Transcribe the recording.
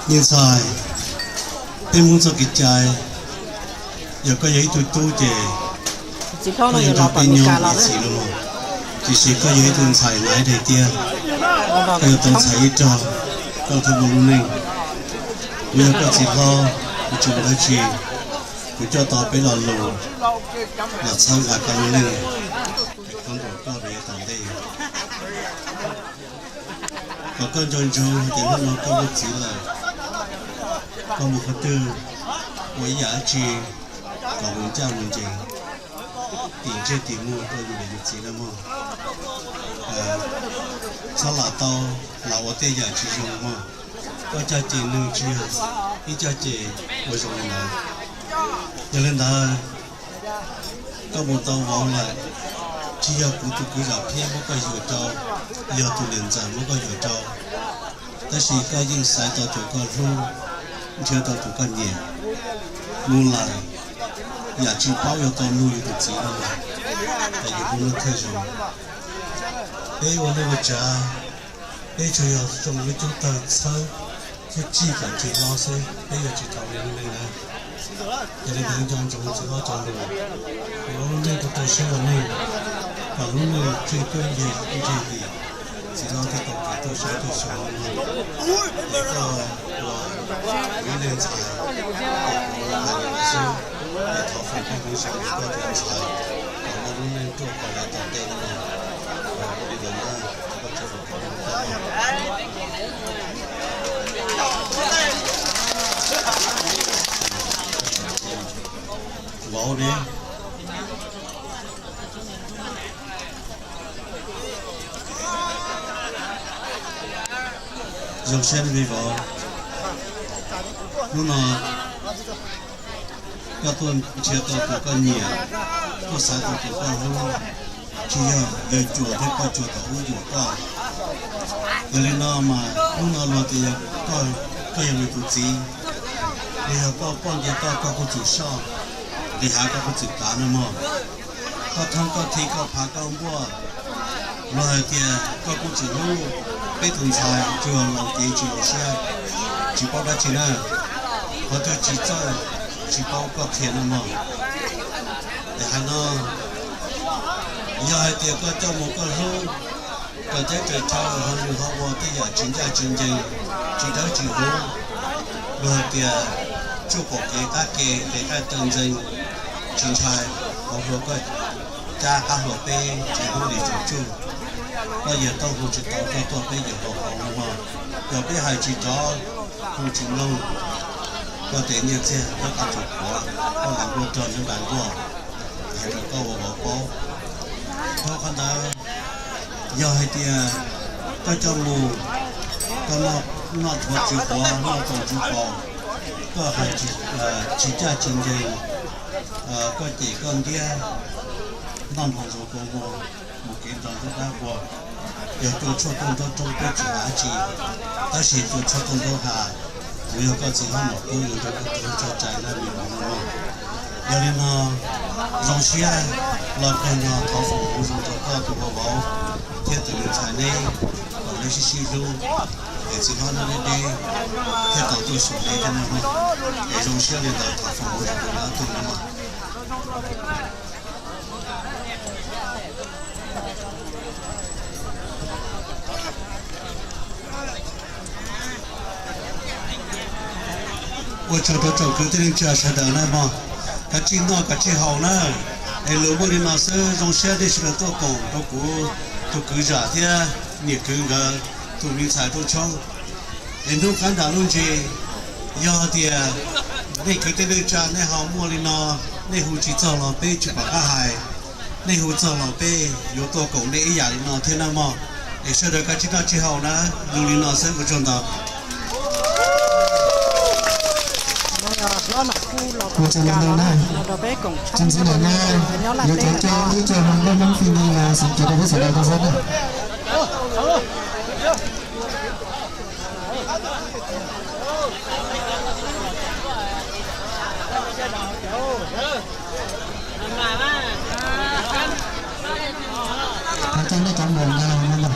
Niag ntxhais, peb Hmoob txoj kev cai, yog koj yog ib tug tub ces koj yuav nrog peb nyob ua txiv los, tiam sis koj yog ib tug ntxhais hnav ib daim tiab, koj yuav tau ntxhais ib rog, koj thiaj muaj lub neej. Kuv yog koj txiv hlob, kuv tsis ua dab tsi, kuv coj tau peb lo lus los txhawb nqa koj lub neej, es koj nrog koj rau yav tom ntej. Kom koj nco ntsoov hais tias hnub no koj muaj txiv lawm, koj mus qhov twg ua ib yam dab tsi kom mus ncaj mus ncees, tim ntsej tim muag rau yus niam yus txiv na mog. Txhob lam tau lam ua tej yam tsis zoo mog. Koj caj ces nws tsis yog ib caj ces ua zoo li ntawd. Yog li ntawd, koj mus tau vauv lawm, tsis yog kuv tus kwv zam phiab muab koj yuam rau, yog tus niam ntxawm muab koj yuam rau, tab sis koj yeej xaiv tau tus koj hlub, nrhiav tau tus koj nyiam, mus lawm yam tsis paub yuav tau nug yus tus txiv no, tas yus tus no thiaj zoo. Peb ua neej ua tsav, peb tsuas yog zoo li coob tawg txhawb thiab tsij kom tsis hlob xwb, peb yuav tsis tau li lub neej na. Yog li ntawd nco ntsoov txiv hlob cov lus, kom lub neej tau tau siab ua neej, kom lub neej tseem ceeb nce nce dim, txiv hlob thiaj tau kev tuaj saib tuaj xyuas li no. Es koj ua ib leeg ntxhais, es kuv hais li no xwb, es thov foom koob hmoov zoo rau koj tus ntxhais, kom muaj lub neej ruaj khov yav tom ntej no. Ua li ntawd na, koj tsis foom koob hmoov koj. Vauv ne, zoo siab ne me vauv. Hnub no koj tuaj nrhiav tau tus koj nyiam, tuaj xaiv tau tus koj hlub, tsis yog yawg cuas thiab poj cuas thaum ub yuam koj. Yog li no mas hnub no luag tias yog koj, koj yog nws tus txiv, los yog koj poj nce toj koj kuj txwm soj, nqis hav koj kuj txwm tav no mog. Koj thoob koj thi koj phav koj npuaj, luag hais tias koj kuj txwm hlub. Peb tus ntxhais tsuas laus cev tsis laus siab, tsis paub dab tsi na. Qhov twg tsis txawj, tsis paub koj qhia no mog. Es hais no, yog hais tias koj coj mus koj hlub, koj teb raws dhau ho lwm ho ua tej yam tsis ncaj tsis ncees, tsis dawb tsis huv, luag hais tias tsuj pom kev qab ke, kev qaij taw ntxees, tsis ntshai, hauv hluas koj cab qab hluas peb tsis hlub li tsuj tsuj. Koj yawg tauj hu tsis tau koj tuaj peb yawg hluas hauv no mog. Yog peb hais tsis rov, hu tsis mloog, koj tes nyiaj txiag nyob qab tsuas qhuav, koj lam nkuaj rog nyob nram nkuaj, hais rau koj ua vauv paub. Dhau qhov ntawd, yog hais tias koj coj mus, koj noj dhuav tsis quav, noj toom tsis pom, koj hais tsis ncaj tsis ncees, koj cem koj ntiab, noj nrog ntsuag kua muag, mus kev nrog nruab dab quag. Yog cua tshuaj tuaj nraub roob peb tsis hais dab tsi, tab sis cua tshuaj tuaj nraub hav, kuv yog koj txiv hlob Nom Kub yuav nrog koj tus hlub txog rais na me vauv no mog. Yog li no, zoo siab los kawg no thov foom hmoov zoo rau koj tus ua vauv thiab tus me ntxhais neb, kom neb sib sib hlub, es txiv hlob neb deb deb thiaj tau tuaj xyuas neb thiab nawb mog. Es zoo siab li ntawd thov foom hmoov zoo rau ob tug nawb mog. Ua tsaug rau tsoom kwv tij neej tsa sawv daws na mog, kav tsij noj kav tsij haus na. Es lus muaj li no xwb, zoo siab nej sawv daws tuaj koom rau kuv tus kwv zam thiab niam kwv nkawd tus me ntxhais rooj tshoob. Es hnub qab nram lub ntsis, yog tias nej kwv tij neej tsa nej ho muaj li no, nej hu tsis txog los peb tsis pom qab hais, nej hu txog los peb yuav tuaj koom nej ib yam li no thiab nawb mog. Es sawv daws kav tsij noj tsij haus na, lus li no xwb, ua tsaug ntau. Ua tsaug ntau na. Tsis ntxiv lawm na, yuav cov coj ib co hluas nkauj Hmoob Fij Nij los xeem cov rau peb sawv daws tau saib na. Thov caw nej cov muam nkag los no.